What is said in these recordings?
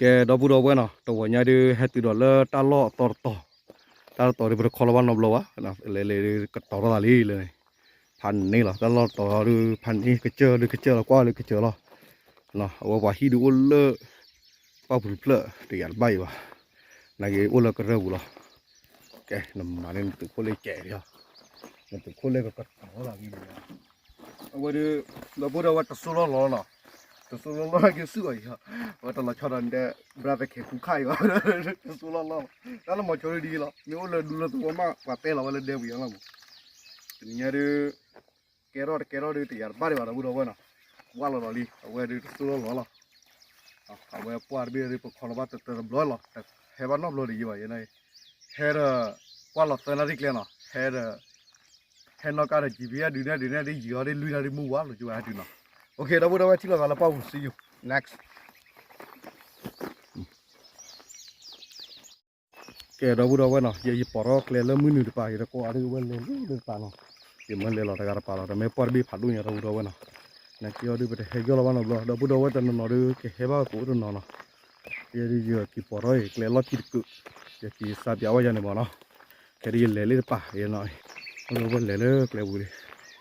ကဲ ဒီပုၢ်ဒီဝဲၢ်နီၤ, တဝီညါဒုး ဟဲတုၤဒီးလၢတၢ်လီၢ်အသီတတီၤ, တၢ်လီၢ်တတီၤဒုး ပတခီလီၤဘၣ်နီတဘျီဘၣ်, လဲၤလဲၤဒုးကတီၤထီၣ်သးလံလၢန့ၣ်, ဖးန့ၣ်လီၤ, တၢ်လီၢ်တတီၤဒုး ဖးန့ၣ်ကစၢၢ်ဒုးကစၢၢ်လီၤ ကွၢ်လၢကစၢၢ်လီၤ, အဝဲပှၤဟံၣ်ဒုးအိၣ်လၢ ပှၢ်ပူၤတဖျၢၣ် တယာ်တဘၣ်အံၤဘၣ်, နာ်က့အိၣ်လၢကရၢၢ်ပူၤလီၤ, ကဲ နမၤန့ၢ်နသုးခိၣ်လၢကဲးလီၤ, နသုးခိၣ်လၢကကတီၤထီၣ်သးလံ အဝဲဒုး ဒီပုၢ်ဒီဝဲၢ်တစိၢ်လီၢ်လီၤနီၤ, တစိၢ်လီၢ်လီၢ်က့ၤဆူၣ်အီၤအံၤ, အဝဲတလီၤဆီဒီးဒဲး ဘြၣ်သခဲးခူခါအံၤဘၣ်, တစိၢ်လီၢ်လီၢ်လီၤ, တၢ်လၢမီၤဆိဒ်လီၤ, မ့ၢ်အိၣ်လၢဒူလၢသဝီမး ပှၤတဲလီၤဝဲလၢဒဲဝံၤအလီၤမး, တနံၤညါဒုး ကဲထီၣ်တကဲထီၣ်ဒုးတယာ်တဘၣ်ဒံးဘၣ် ဒီပုၢ်ဒီဝဲၢ်နီၤ, ဝၢ်လီၤလီၤလံ အဝဲဒုးတစိၢ်လီၢ်လီၤလီၤ, အဝဲပှၢ်တဘ့ၣ်ဒုး ပခီလီၤဘၣ်တတၢတဘျီလီၤ, ဟဲဘၣ်နီတဘျီဒံးယံၤဘၣ်, ဟဲဒီး ပှၢ်လီၤသၢနၣ်ရံၣ်ကျဲနီၤ, ဟဲဒီး ဟဲနီၣ်ကါဒီး GPS ဒုးနဲၣ်ဒုးနဲၣ်ဒ်ယံၤအီၤဒ်လွံၢ်နၣ်ရံၣ်မုၢ်ဝါလီၤ ကၠူဝဲဟဲတုၤနီၤ, OK ဒီပုၢ်ဒီဝဲၢ် ထံၣ်လိာ်သးလၢပှၢ်ပူၤ see you next ကဲ ဒီပုၢ်ဒီဝဲၢ်နီၤ, ယ ယပိာ်ထီၣ်ကျဲလၢမုၢ်နုာ်တပၤ ယတကိးအါဒ်ဝဲလဲၤလၢတပၤနီၤ, ယမၢလဲၤလီၤတဂၤတပၤလီၤ, တမ့ၢ်ပှၢ်တဘ့ၣ်ဖးဒိၣ်ညါ ဒီပုၢ်ဒီဝဲၢ်နီၤ, နာ်က့အီၤဒုး ပတဟဲယီၢ်လီၤဘၣ်နီတဘျီ, ဒီပုၢ်ဒီဝဲၢ်တနီၤနီၤဒုး ကဟဲဘၣ်ကအိၣ်တနီၤနီၤ, ယဲဒုးယက့ၤပိာ်ထီၣ်အံၤ ကျဲလီၢ်ခံတကုး, ယက့ၤစါပၠးဝဲယၤန့ၣ်မးနီၤ, ခဲဒုးယလဲၤလၢတပၤ ယနီၤ, ဒီပုၢ်ဒီဝဲၢ်လဲၤလၢကျဲပူၤလံ,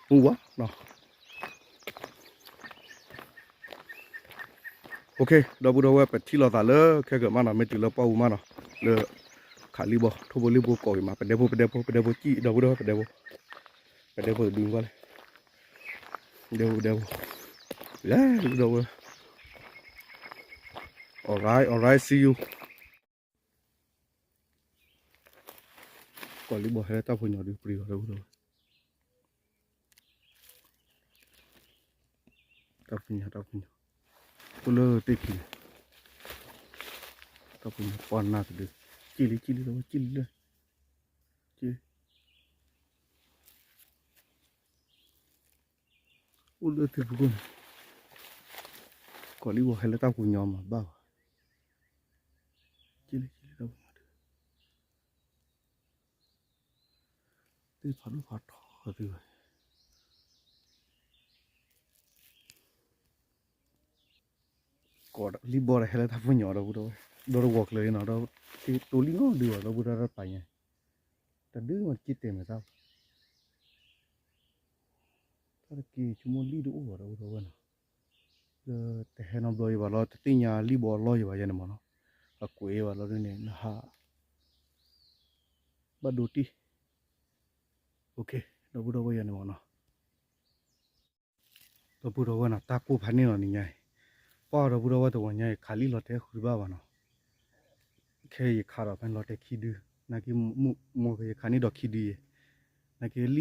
မုၢ်ဝါနီၤ OK ဒီပုၢ်ဒီဝဲၢ် ပထံၣ်လိာ်သးလၢခဲကၢးမးနီၤ, မ့ၢ်တုၤလၢပှၢ်ပူၤမးနီၤ, လၢ ခးလံၣ်ဘီ ထိၣ်ဖိလံၣ်ဘိကိးက့ၤမး, ပဒဲဖိ ပဒဲဖိ ပဒဲဖိစံၣ် ဒီပုၢ်ဒီဝဲၢ် ပဒဲဖိ, ပဒဲဖိတဒုကွၢ်လံ, ပဒဲဖိ ပဒဲဖိ, လဲၤ ဒီပုၢ်ဒီဝဲၢ်, alright alright see you ကိးလံၣ်ဘီဟဲလၢတၢ်ဖိညီဒုး ပြံၤအီၤ ဒီပုၢ်ဒီဝဲၢ် တၢ်ဖိညီ တၢ်ဖိညီ, အိၣ်လၢသ့ၣ်ခံန့ၣ်, တၢ်ဖိညီပှၢ်နၢ်တဒု, ကံၣ်လံ ကံၣ်လံ ဒီပုၢ်ဒီဝဲၢ် ကံၣ်လံလၢ, ကံၣ်လံ, အိၣ်လၢသ့ၣ်ဖူခိၣ်န့ၣ်, ကိးလံၣ်ဘီဟဲလၢတၢ်ဖိညီမၤဘၣ်ဘၣ်, ကံၣ်လံ ကံၣ်လံ တၢ်ဖိညီဒုး သ့ၣ်ဖးဒိၣ်ဖးထီသ့ၣ်ဘၣ်, ကိးလံၣ်ဘီဒီးဟဲလၢတၢ်ဖိညီ ဒီပုၢ်ဒီဝဲၢ်, ဒီးတဝီၤကျၢၤလံနီၤ, ဒီးတိၤလံနီတဒုဘၣ် ဒီပုၢ်ဒီဝဲၢ် တၢ်တပာ်ညါ, တဒုမးတက့ၢ်တဲာ်မဲာ်သၣ် တၢ်တက့ၢ်ဆိကမိၣ်လံၣ်တအိၣ်ဘၣ် ဒီပုၢ်ဒီဝဲၢ်နီၤ, ဒီးတဟဲနီတဘျီယံၤဘၣ်လီၤ, တသ့ၣ်ညါလံၣ်ဘီအလီၢ်ယံၤဘၣ်ယဲန့ၣ်မးနီၤ, အကွဲးဘၣ်လီၤဒ်န့ၣ် နဟး ဘၣ်ဒိတံၢ်, OK ဒီပုၢ်ဒီဝဲၢ်ယဲန့ၣ်မးနီၤ, ဒီပုၢ်ဒီဝဲၢ်နီၤ တၢ်ကိၢ်ဖးန့ၣ်လီၤနံၤညါအံၤ, ပှၢ်ဒီပုၢ်ဒီဝဲၢ် တဝီၤညါအံၤ ခးလံၣ်လီၤတဲာ်ဃုတဘၣ်ဘၣ်နီၤ, ခဲအံၤယခးဒီးဖဲန့ၣ်လီၤတဲာ်ခံဒု, နာ်က့ မိၢ်က့ၤယခးန့ၢ်ဒီးခံ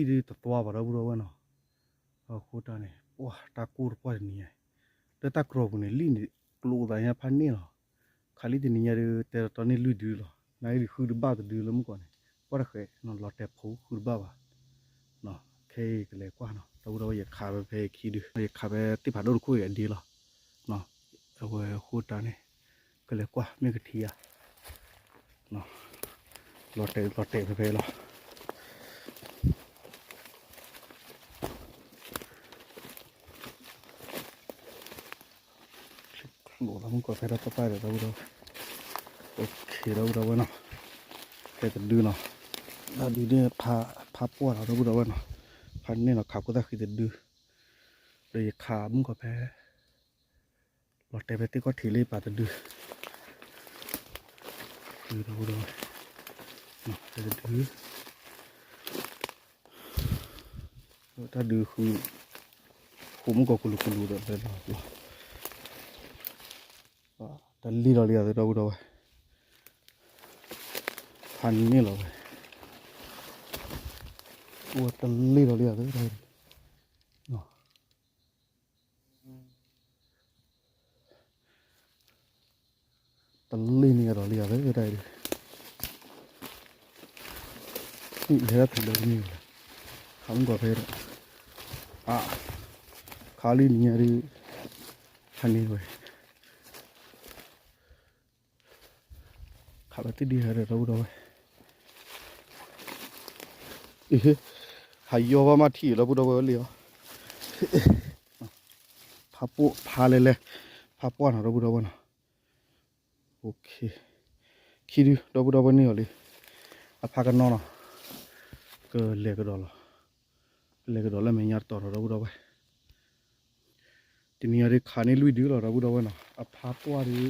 ဒုအံၤ, နာ်က့လံၣ်ဒုတသွါဘၣ် ဒီပုၢ်ဒီဝဲၢ်နီၤ, အဃိတၢ်န့ၣ် ပှၢ်တၢ်ကိၢ်တပှၢ်တနံၤညါအံၤ, လၢတၢ်ကြီပူၤန့ၣ် လံၣ်န့ၣ် ကျိသးညါဖးန့ၣ်လီၤ, ခးလံၣ်တနံၤညါဒုး တဲတီန့ၢ်လွံၢ်ဒုလီၤ, နာ်က့ဃုတဘၣ်တဒုလၢမုၢ်ကီးန့ၣ်, ပှၢ်တဃဲးနီၤ လီၤတဲာ်ဖိဃုတဘၣ်ဘၣ် ခဲအံၤကလဲၤကွၢ်နီၤ, ဒီပုၢ်ဒီဝဲၢ် ယခးဖဲဖဲအံၤခံဒု, ယခးဖဲသ့ၣ်ဖးဒိၣ်တခိၣ်အံၤအဒ့လီၤ, အဝဲအဃိတၢ်န့ၣ် ကလဲၤကွၢ်မ့ၢ်ကထံၣ်ဧါ, လီၤတဲာ်လီၤတဲာ်ဖဲဖဲလီၤ. လိာ်သးမုၢ်ကီၢ်ဖဲတၢ်ပၢ်ပၢ်ဒီး ဒီပုၢ်ဒီဝဲၢ်, OK ဒီပုၢ်ဒီဝဲၢ်နီၤ, ဖဲတဒုနီၤ, တၢ်ဒုးန့ၣ် ဖးပှၢ်လီၤ ဒီပုၢ်ဒီဝဲၢ်နီၤ, ဖးန့ၢ်နီၤ ခးခိၣ်သၣ်ဃံတဒု, ဒီးယခးမုၢ်ကီၢ်ဖဲ လီၤတဲာ်ဖဲသ့ၣ်ကီၢ်ထံးလၢပာ်တဒု, ဒီပုၢ်ဒီဝဲၢ်, ဖဲတဒု တၢ်ဒုးဃု, ဃုမုၢ်ကီၢ်ကလူးကလူးဒီးဖဲလီၤ, တလံၣ်လီၤလံဧါ ဒီပုၢ်ဒီဝဲၢ်, ဖးန့ၢ်လီၤဝဲ, အိၣ်တလံၣ်လီၤလံဧါ ဒီပုၢ်ဒီဝဲၢ်, တလံၣ်န့ၣ်ဒီးလံဧါ ဒီပုၢ်ဒီဝဲၢ်, ဟဲဒၣ်ထူလၢတမ့ၢ်ဘၣ်, ခးမုၢ်ကီၢ်ဖဲဒီး, အါ, ခးလံနံၤညါဒုး, ဖးန့ၢ်ဝဲ ခးလီၤတံၢ်ဒံးဟဲဒီး ဒီပုၢ်ဒီဝဲၢ်, အ့, ဟးယီဘၣ်မးထံၣ် ဒီပုၢ်ဒီဝဲၢ်လံဧါ, ဖးပှၢ်ဖးလဲၣ်လဲၣ်, ဖးပှၢ်နီၤ ဒီပုၢ်ဒီဝဲၢ်နီၤ, ခံဒု ဒီပုၢ်ဒီဝဲၢ်န့ၢ်အီၤလံ, အဖါကနီၤနီၤ, ကလဲၤကဒီးလီၤ, ကလဲၤကဒီးလၢမဲာ်ညါတတီၤဒီး ဒီပုၢ်ဒီဝဲၢ်, တနံၤညါဒုးခးန့ၢ်လွံၢ်ဒုလီၤ ဒီပုၢ်ဒီဝဲၢ်နီၤ, အဖါပှၢ်ဒုး,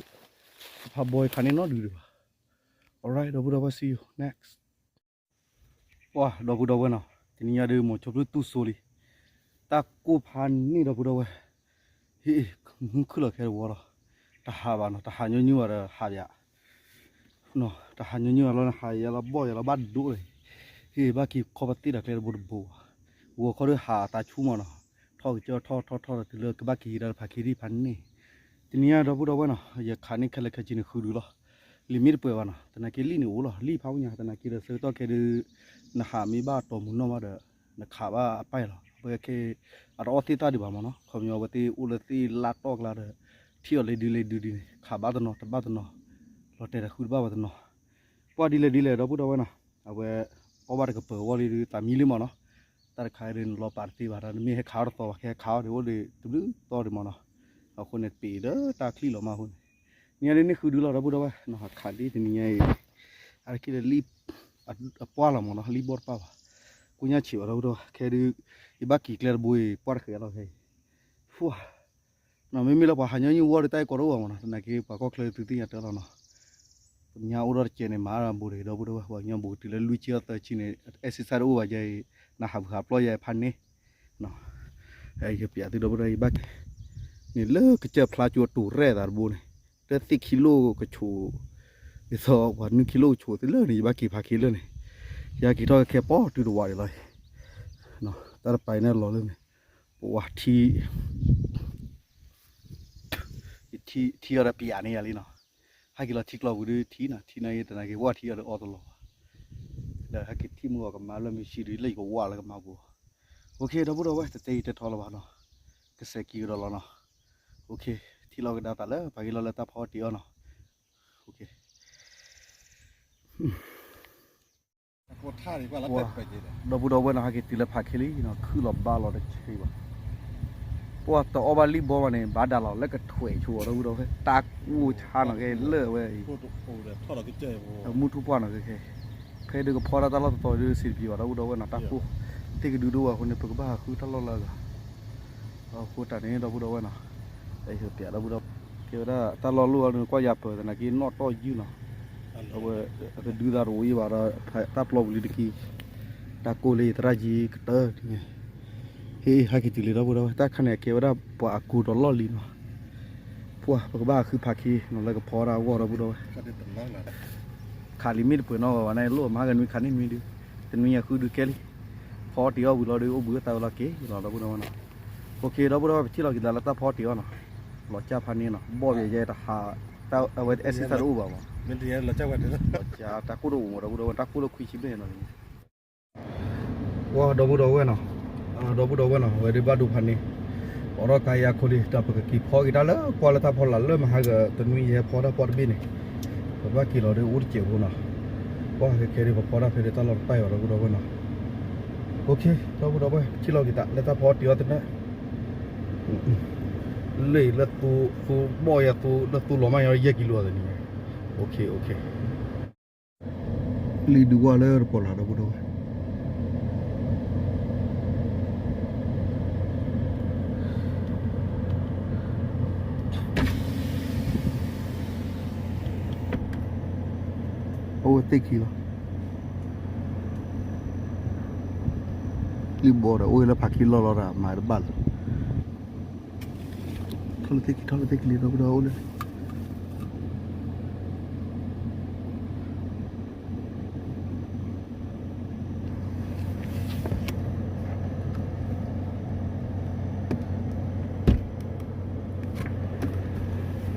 အဖါဘီခးန့ၢ်နီတဒုဒံးဘၣ်, alright ဒီပုၢ်ဒီဝဲၢ် see you next. ပှၢ် ဒီပုၢ်ဒီဝဲၢ်နီၤ, တနံၤညါဒုး မိၤဆိဖျုၣ်တူၢ်စိလံ, တၢ်ကိၢ်ဖးန့ၣ် ဒီပုၢ်ဒီဝဲၢ်, ဟ့ၣ် မုၢ်ခုၣ်လီၤခဲတဝီလီၤ, တဟးဘၣ်နီၤ, တဟးညီနုၢ်ဘၣ်ဒီးဟးယၤ, တဟးညီနုၢ်ဘၣ်လီၤ နဟးယၤလီၤ ဘီၣ်ယၤလီၤ ဘၣ်ဒိလံ, ဟ့ၣ် ဘၣ်က့ၤခီပသ့ၣ်တၢ်ကျဲတဘိတဘိဘၣ်, ဂီၤခီဒုးဟးအသးဆူၣ်မးနီၤ, ထီၣ်ကစၢၢ်ထီၣ်ထီၣ်ထီၣ်ဒီးတုၤလၢကဘၣ်က့ၤကဒါဖးခံဒံၣ်ဖးန့ၣ်, တနံၤညါ ဒီပုၢ်ဒီဝဲၢ်နီၤ, ယခးန့ၢ်ခဲလၢာ်ခဲဆ့န့ၣ်ဃုဒုလီၤ, လံာ်မ့ၢ်တပှဲၤဘၣ်နီၤ, သနာ်က့လံာ်န့ၣ်အိၣ်လီၤ, လံာ်ဖးအိၣ်ညါ သနာ်က့ဒီးဆၢကတီၢ်ခဲဒုး, နဟးမ့ၢ်ဘၣ်တီၤမုၢ်နီၢ်မးဒီး, နခးဘၣ်အပၢ်လီၤ, အဝဲခဲ, အတအီၣ်သ့ၣ်သၣ်ဒံးဘၣ်မးနီၤ, ခီပညီအဝဲသ့ၣ်အိၣ်လၢသ့ၣ်လၢ်တီၢ်ကျါဒီး, ထံၣ်အီၤလၢဒုလၢဒုဒ်န့ၣ် ခးဘၣ်တနီၤတဘၣ်တနီၤ, လီၤတဲာ်တဃုတဘၣ်ဘၣ်တနီၤ, ပှၢ်ဒ်လဲၣ်ဒ်လဲၣ် ဒီပုၢ်ဒီဝဲၢ်နီၤ, အဝဲ, အီၣ်ဘၣ်တကပၤဝီလံဒုး သးမံလံမးနီၤ, တၢ်တခါဒုးနလီၤပာ်တသ့ဘၣ်ဒီး နမ့ၢ်ဟဲခးအီၣ်တသီဘၣ် ကဟဲခးအီၣ်ဒုးအိၣ်ဒုးတဘျုးသီဒံးမးနီၤ, အဃိန့ၣ်တပ့ၤဒီးတၢ်ချံလီၤမးအဃိန့ၣ်, နံၤညါဒုးန့ၢ်ဃုဒုလီၤ ဒီပုၢ်ဒီဝဲၢ်နီၤ, ခးဒ်တနံၤညါအံၤ, အါတက့ၢ်လၢလံာ်, အပှၢ်လီၤမးနီၤ လံာ်ဘီၣ်တပၢ်ဘၣ်, ကိညါဆံးဘၣ် ဒီပုၢ်ဒီဝဲၢ် ခဲဒုး, ယဘၣ်က့ၤကျဲတဘိအံၤ ပှၢ်တဃဲးလီၤခဲအံၤ, ဖှၢ် နီၤ မ့မ့ၢ်လၢပှၤဟးညီနုၢ်ဝီဒီးတၢ်အံၤကီးတအိၣ်ဘၣ်မးနီၤ, သနာ်က့ပှၤကီၢ်ချၢ သုသ့ၣ်ညါတၢ်လီၤနီၤ, ပညါအိၣ်ဒီးတကဲးန့ၣ် မၤအါဘိတဂ့ၤ ဒီပုၢ်ဒီဝဲၢ် ပှၤကညီဘူးတုၤလၢလွံၢ်ဆံအီၤသၢဆံန့ၣ် exercise တအိၣ်ဘၣ်ယဲအံၤ, နဟးဖုးဟးပျီယဲအံၤဖးန့ၣ်, ယကပျးသု ဒီပုၢ်ဒီဝဲၢ် ယဘၣ်က့ၤ, န့ၣ်လၢကစၢၢ်ဖျါကၠိတိၤရဲၣ်သးတဘိန့ၣ်, လၢသ့ၣ်ခံလိၣ်ကဆိး, ဒ်သိးပှၤနုၢ်ခံလိၣ်ကဆိးသ့လၢန့ၣ် ယဘၣ်က့ၤဖးခံလၢန့ၣ်, ယဟဲက့ၤထီၣ်ခဲပီၢ်တုၤတဝးဒံးလီၤ, တၢ်တပၤအံၤန့ၣ်လီၤလၢန့ၣ်, ပဝးထံ ယထံၣ်အီၤဒီးပျးန့ၢ်ယၤလံနီၤ, ဟဲက့ၤလီၤထံကျိပူၤဒုးထံနီၤ, ထံန့ၣ်အံၤသနာ်က့ ဝၣ်ထံအီၤဒီးအီတလီၤဘၣ်, ဒီးဟဲက့ၤထံၣ်မုၢ်ဂီၤကမါလၢမ့ၢ်ဆံဒုး လၢယကဝၣ်လၢကမါပူၤ, အိၣ်ခ့ ဒီပုၢ်ဒီဝဲၢ် တတဲအံၤတဲထီလၢၤဘၣ်နီၤ, ကစဲးက့ၤကဒီးလီၤနီၤ, အိၣ်ခ့, ထံၣ်လီၤကဒါသးလၢ ပှၤက့ၤလီၤလၢတၢ်ဖီတံၢ်အီၤနီၤ, အိၣ်ခ့ ဒီပုၢ်ဒီဝဲၢ်နီၤ ဟဲက့ၤတုၤလၢဖးခ့လံနီၤ, ခုၣ်လီၤဘါလီၤတဆံးဘၣ်, ပှၢ်တအီၣ်ဘၣ်လံၣ်ဘီဘၣ်န့ၣ် ဘၣ်ဒၣ်လီၤလၢကထွဲးဆိး ဒီပုၢ်ဒီဝဲၢ် တၢ်ကိၢ်ဆါနီၤက့လၢဝဲအံၤ, မုၢ်ထူၣ်ပှၢ်နီၤက့ခဲ, ဖဲဒုးကဖီဒၣ်တၢ်လီၢ်တတီၤဒုး စံးတပျံၤဘၣ် ဒီပုၢ်ဒီဝဲၢ်နီၤ, တၢ်ကိၢ်, သ့ၣ်ကဒုဒိၣ်ဘၣ်အဃိန့ၣ် ပကဘၣ်ဟးဃုတၢ်လီၢ်လၢအဂၤ အဃိတၢ်န့ၣ် ဒီပုၢ်ဒီဝဲၢ်နီၤ, ပျးဒီပုၢ်ဒီဝဲၢ်, ကဲဝဲဒၣ်တၢ်လီၢ်လိၣ်အီၤန့ၣ် ကွၢ်ယၤပၢၢ်သနာ်က့နီၣ်တီၢ်ယုၢ်နီၤ, အဝဲ, အကဒုသးတအိၣ်ယံၤဘၣ်ဒီး တၢ်ပျီပူၤလံတက့ၢ်, တၢ်ကိၢ်လၢယသရၣ်ကံကတၢၢ်န့ၣ်, ဟ့ၣ် ဟဲက့ၤတုၤလံ ဒီပုၢ်ဒီဝဲၢ် တၢ်ခါန့ၣ် အကဲဝဲဒၣ်ပှၤအကူဒီးလီၢ်လံနီၤ, ပှၢ် ပကဘၣ်ဟးဃုဖးခ့နီၤ လၢကဖီဒၣ်အဂီၢ် ဒီပုၢ်ဒီဝဲၢ် ခးလံမ့ၢ်တပှဲၤနီတဂၤဘၣ်န့ၣ် လိၣ်မၤဟါကနွံခးန့ၢ်နွံဒု, တနွံအဃုဒုကဲလံ, ဖီတံၢ်အီၣ်ဝံၤလီၤဒု အိၣ်ဘှံးအိၣ်သါဝဲလီၤက့ၤလီၤ ဒီပုၢ်ဒီဝဲၢ်နီၤ, အိၣ်ခ့ ဒီပုၢ်ဒီဝဲၢ် ပထံၣ်လီၤက့ၤသးလၢတၢ်ဖီတံၢ်အီၣ်နီၤ, လီၤကၢ်ဖးန့ၣ်နီၤ ဘီၣ်ယဲယဲတဟး, အဝဲအဲၣ်စံသၣ်တအိၣ်ဘၣ်မး, တၢ်ကိၢ်တအိၣ်မး ဒီပုၢ်ဒီဝဲၢ် တၢ်ကိၢ်လၢခွံဆံဘျဲၣ်နီၤ ပှၢ် ဒီပုၢ်ဒီဝဲၢ်နီၤ, ဒီပုၢ်ဒီဝဲၢ်နီၤ အဝဲဒုးဘၣ်ဒိဖးန့ၣ်, အိးထီၣ်ကါယါခိၣ်လံ တၢ်ပကက့ၤဖီက့ၤတၢ်လၢကွၢ်လၢတၢ်ဖီလာ်လၢမဟါဂၤ တနွံယဟဲဖီတၢ်ဖီတဘ့ၣ်န့ၣ်, ပဘၣ်က့ၤလီၤဒုးအိၣ်တစဲးဖိနီၤ, ပှၢ်ခဲခဲဒုးပဖီတၢ်ဖဲဒုးတၢ်လီၢ်တပၢ်အံၤဘၣ် ဒီပုၢ်ဒီဝဲၢ်နီၤ, အိၣ်ခ့ ဒီပုၢ်ဒီဝဲၢ် ထံၣ်လီၤက့ၤသးလၢတၢ်ဖီတံၢ်အီ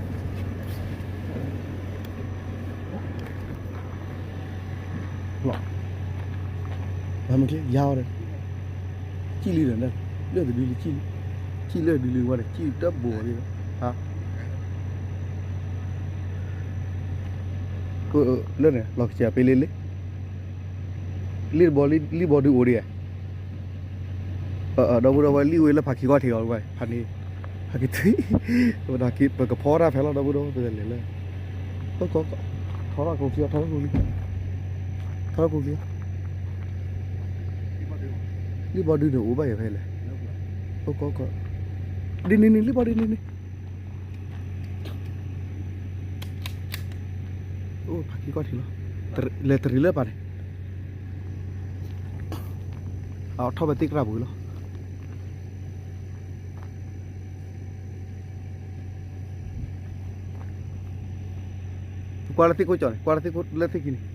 ၣ်သနၢၣ် လၢလၢသိ သိဘီၣ်ယၤသိ လၢသိလီၤမးယၤယဲၢ်ကံလိအသန့ၣ်, အိၣ်ခ့ အိၣ်ခ့ လံဒုးဝါလၢတပီၤလၢ် ဒီပုၢ်ဒီဝဲၢ် အိၣ်ဝဲသ့ၣ်ခံလီၤ, လံဘီဒီးအိၣ်ဝဲလၢဖးခံလီၢ်လီၤဒီး မၤတဘၣ်လၢၤ ထီၣ်လၢသ့ၣ်ခံ ထီၣ်လၢသ့ၣ်ခံလံ ဒီပုၢ်ဒီဝဲၢ်အိၣ်လၢ လီၤ, မ့ၢ်ယါအီၤဒီး, ကံၣ်လံဒီး, လၢတဒုလံ, ကံၣ်လၢတဒုလံဝဲဒီး ကံၣ်တဘိလံ, လၢန့ၣ် လီၤကစၢ်ပ့လ့လ့ လံၣ်တဘီ လံၣ်ဘီဒုးအိၣ်ဒံးဧါ, ဒီပုၢ်ဒီဝဲၢ် လံၣ်ဝဲလၢဖးခံကီၢ်ထံးအီၤဝဲ ဖးန့ၣ်, ဖးက့ၤထွံၣ်, ဝဲဒၣ်ပကဖီတၢ်ဖဲလီၤ ဒီပုၢ်ဒီဝဲၢ် ပကလဲၤလၢ ကီကီ, ထီထီၣ်ကိးကလံၤ, ထီထီၣ်ကိးကလံၤ, ထီထီၣ်ကိးကလံၤ, လံၣ်ဘီဒုန့ၣ်အိၣ်ဘၣ်ယၤဖဲလဲၣ်, ကီကီ, ဒ်န့ၣ်န့ၣ် လံၣ်ဘီဒုန့ၣ်န့ၣ်, အိၣ်ဖးခံခီၣ်ထံးလီၤ, လဲၤတရံးလၢပၢ်န့ၣ်, အထီၣ်ဖဲသ့ၣ်ကြၢ်ပူၤလီၤ. ကွၢ်လၢသ့ၣ်ခိၣ်ကၠီန့ၣ်, ကွၢ်လၢသ့ၣ်ခိၣ်လၢသ့ၣ်ခံန့ၣ်, လံ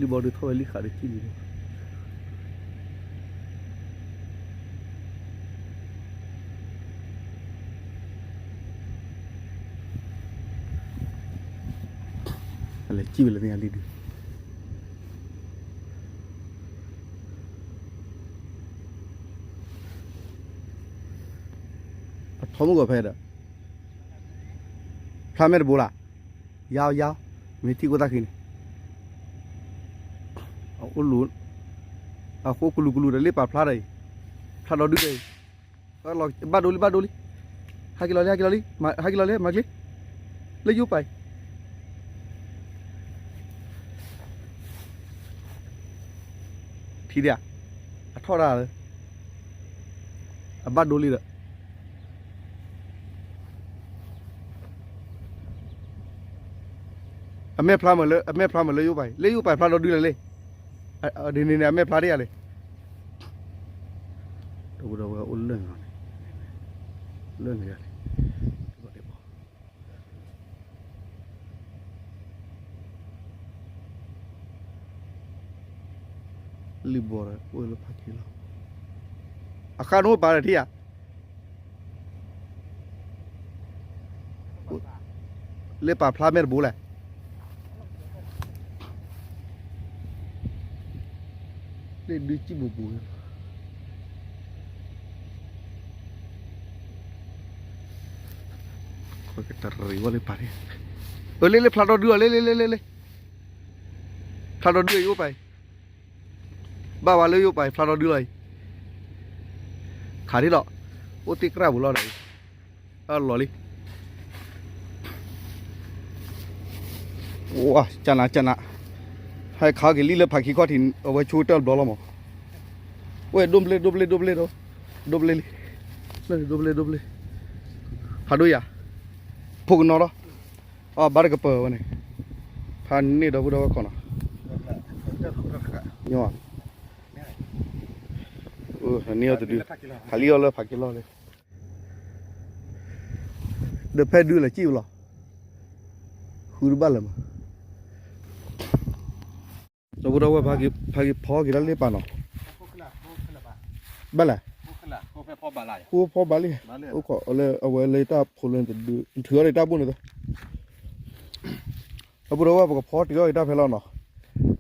ၣ်ဘီဒုထီၣ်ဝဲလံၣ်ဃးဒီးကံၣ်လံၤ, အလဲၤကံၣ်ဝဲလၢန့ၣ်လံဒုး အထီမုၢ်ဂီၤဖဲဒီး ဖျါမဲာ်တဘိလၢ်, ယါယါ, မ့ၢ်ထံၣ်ကိၣ်သၣ်ခံန့ၣ်, အအိၣ်လူၤ, အဃိကလူးကလူးဒီးလ့ၣ်ပာ်ဖျါဒီးအံၤ, ဖျါဒီဒုဒီးအံၤ, ဘၣ်ဒိလံ ဘၣ်ဒိလံ, ဟဲက့ၤလီၤလံ ဟဲက့ၤလီၤလံ, ဟဲက့ၤလီၤလံ မၤက့ၤ, လၢယိၣ်ပာ်အံၤ ထံၣ်ဒၣ်, အထီၣ်ဒၣ်လၢ, အဘၣ်ဒိလံဒီး, အမဲာ်ဖျါမးလၢ အမဲာ်ဖျါမးလၢယိၣ်ပာ်အံၤ လၢယိၣ်ပာ်အံၤဖျါဒီဒုလၢ်လံ, ဒ်န့ၣ်န့ၣ် အမဲာ်ဖျါဒ်ယၤလံ, ဒီပုၢ်ဒီဝဲၢ်အိၣ်လၢန့ၣ်လီၤန့ၣ်, လၢန့ၣ်ယၤလံ, လံၣ်ဘီဒီးအိၣ်လၢဖးခံလီၤ, အဃၣ်နအိၣ်ပာ်ဒီးထံၣ်ဧါ, လ့ၣ်ပာ်ဖျါမဲာ်တဘိလဲၣ်, လ့ၣ်ဒုကံၣ်ပူၤပူၤ, တရံးဝဲလၢပာ်န့ၣ်, အလ့ၣ်လၢဖျါဒီဒုအီၤ လ့ၣ်လ့ၣ်လ့ၣ်လ့ၣ်လ့ၣ်, ဖျါဒီဒုအံၤအိၣ်ပာ်အံၤ, ဘၣ်ဝဲလၢယိၣ်ပာ်အံၤ ဖျါဒီဒုလီၤအံၤ, ခးဒ်လီၤ, အိၣ်သ့ၣ်ကြၢ်ပူၤလီၤဒီးအံၤ, အလီၤလံ ဝါ ကနးကနး, ဟဲခးက့ၤလံလၢဖးခံခီၣ်ထံး အဝဲဆိတၢ်တဘျီလီၤမး, ဝဲ ဒိၣ်ဘျ့ ဒိၣ်ဘျ့ ဒိၣ်ဘျ့ဒီး, ဒိၣ်ဘျ့လံ, ဒိၣ်ဘျ့ ဒိၣ်ဘျ့, ဖးဒိၣ်ယၤ, ဖိကနီၤလီၤ, အဘၣ်တကပၤဝဲန့ၣ်, ဖးန့ၢ်ဒီပုၢ်ဒီဝဲၢ်ခီနီၤ, န့ၢ်အီၤတဒု, ဟးလံအီၤလၢဖးက့ၤလီၢ်လံ ဒီးဖဲဒုးလဲၤစံၣ်ဝဲလီၤ, ဃုတဘၣ်လၢၤမး, ဒီပုၢ်ဒီဝဲၢ် ဖးက့ၤဖီက့ၤတၢ်လ့ၣ်ပာ်နီၤ, ဘၣ်လဲၣ်, ဃိဖီဘၣ်လံ, အိၣ်ခိးလၢအဝဲလၢတၢ်ဖိလၢတဒုး ထုးအီၤဒီးတၢ်ဘိၣ်န့ၣ်သၢ ဒီပုၢ်ဒီဝဲၢ် ပကဖီတ့ၢ်အီၤက့ၤတၢ်ဖဲလီၤနီၤ,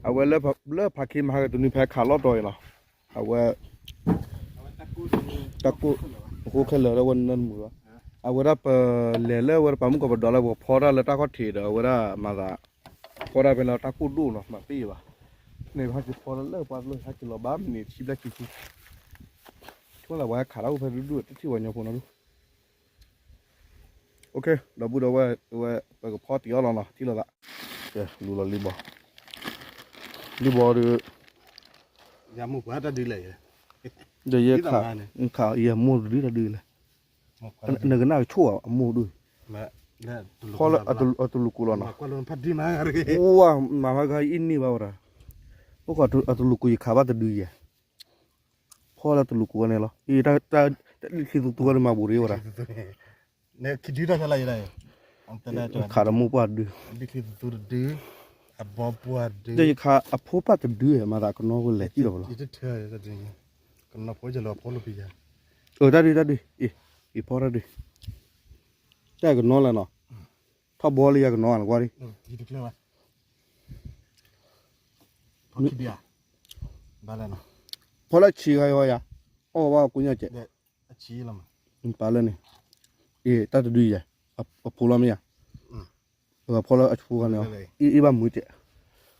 အဝဲလၢဖးခ့မဟါကတနွံဖဲခးလီၤတီၤအံၤနီၤ, အဝဲ တၢ်ကိၢ်, အဃိခဲလၢာ်ဒီးဝဲနၢမုာ်ဘၣ်, အဝဲဒၣ်ပလဲၤလၢအဝဲတပာ်မုၣ်ကီးပဒိးလၢပကဖီတၢ်လၢတၢ်ခီၣ်ထံးဒီး အဝဲဒၣ်မၤသး ဖီတၢ်ဖဲလၢတၢ်ကိၢ်ဒိၣ်နီၤ မၤပ့ၢ်ဘၣ်, န့ၣ်ပဟဲက့ၤဖီလၢပှၤတလိၣ် ဟဲက့ၤလီၤဘၣ်မံးနံးခံဘျဲၣ်ခံဆံ, ဆိလၢပှၤဟဲခးတၢ်အိၣ်ဖဲဒူၣ်ဒူၣ် တထံၣ်ဝဲညီဖိနီၤဒူၣ် ဒီပုၢ်ဒီဝဲၢ် ဝဲ ပကဖီတ့ၢ်အီၤလီၤနီၤ ထံၣ်လိာ်သး, လူၤလီၤလံဘီ, လံဘီဒီး, ဒီးယဲခး, ခးယဲမိၢ်တဒုတၢ်ဒုးလဲၣ်, နကနၣ်ကဆိၣ်အမိၢ်ဒုး, ဖီလၢအတလူၤကိးလီၤနီၤ, အိၣ်ဝဲမၤမၤဂၤအံၤန့ၢ်ဘၣ်ဝဲဒၣ်, အိၣ်ခိးအတလူၤကိးယခးဘၣ်တဒုယဲ ဖီလၢတလူၤကိးန့ၣ်လီၤ, တၢ်ဒုးခံသူသူဝဲန့ၣ်မၤဘူးတ့ၢ်ဝဲဒၣ်, ခးဒီးမိၢ်ပှၢ်ဒုး, ဒီးယခးအဖိပၢ်တဒု မၤသးကနီၢ်ဝဲလဲၤစံၣ်လီၤဘၣ်လီၤ, တၢ်ဒုး တၢ်ဒုး, အံၤဖီတၢ်ဒုး, တၢ်ကနီၢ်လဲၣ်နီၤ, ထီၣ်ဘီလၢယၤကနီၢ်နကွၢ်ဒံး, ဖီလၢဆံးဂၤယီၤယၤ, အီၣ်ဘၣ်ကိညါကဲး, ပာ်လၢန့ၣ်, အံၤတၢ်တဒုယဲ, အဖိလီၤမ့ၢ်ဧါ, ဖီလၢအဖိဂၤန့ၣ်, အံၤဘၣ်မုာ်ကဲး,